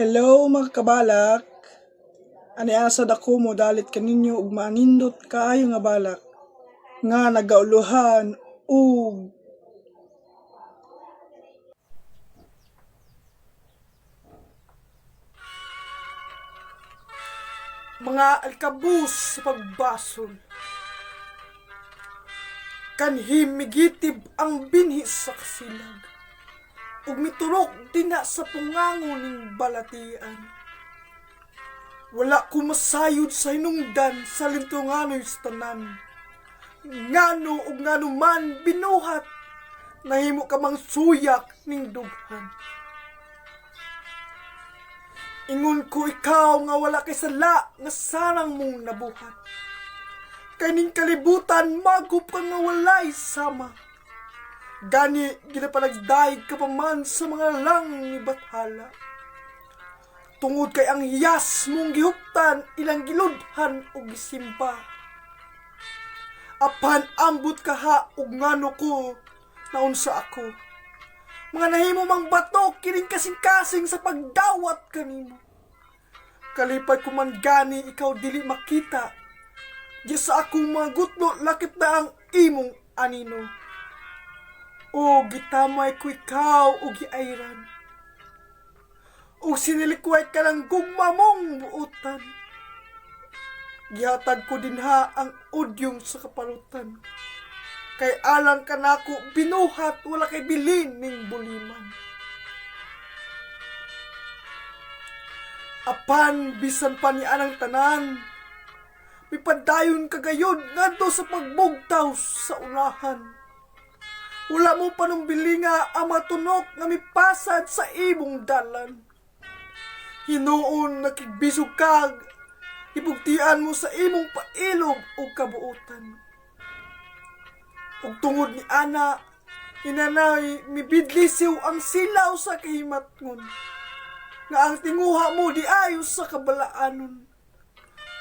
Hello, mga kabalak. Ani asa dako mo dalit kaninyo og maanindot kaayo nga balak nga nagauluhan og mga alkabus sa pagbasol. Kanhi migitib ang binhi sa kasilag ug miturok dinha sa pungango ning balatian. Wala ko masayod sa hinungdan sa lintunganoy sa tanan. Ngano ug ngano man binuhat, nahimo ka mang suyak ning dughan. Ingon ko ikaw nga wala kay sala nga sarang mong nabuhat. Kay ning kalibutan magup ka nga walay sama. Gani ginapanagdaig ka pa man sa mga lang ni Bathala. Tungod kay ang hiyas mong gihuptan ilang giludhan og gisimba. Apan ambot kaha og ngano ko naunsa ako. Mga nahimo mang bato kining kasing-kasing sa pagdawat kanimo. Kalipay ko man gani ikaw dili makita. Di sa akong mga gutno lakip na ang imong anino. O gitamay ko ikaw o giayran. O sinilikway ka ng gugma mong buotan. Gihatag ko dinha ang udyong sa kapalutan. Kay alang kanako binuhat wala kay bilin ning buliman. Apan bisan pa ni anang tanan, mipadayon ka gayud ngadto sa pagbugtaw sa unahan. Wala mo panumbilinga ang mga tunok nga mipasad sa imong dalan. Hinuon nakigbisog kag, ibugtian mo sa imong pailob o kabuotan. Ug tungod ni ana, inanay mibidlisiw ang silaw sa kahimatngon, nga ang tinguha mo di ayo sa kabalaanon.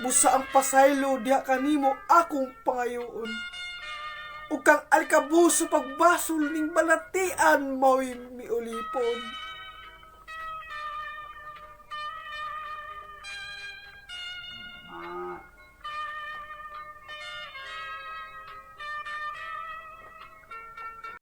Busa ang pasaylo diha kanimo akong pangayoon. Ug kang alkabus sa pagbasol ning balatian mao'y miulipon.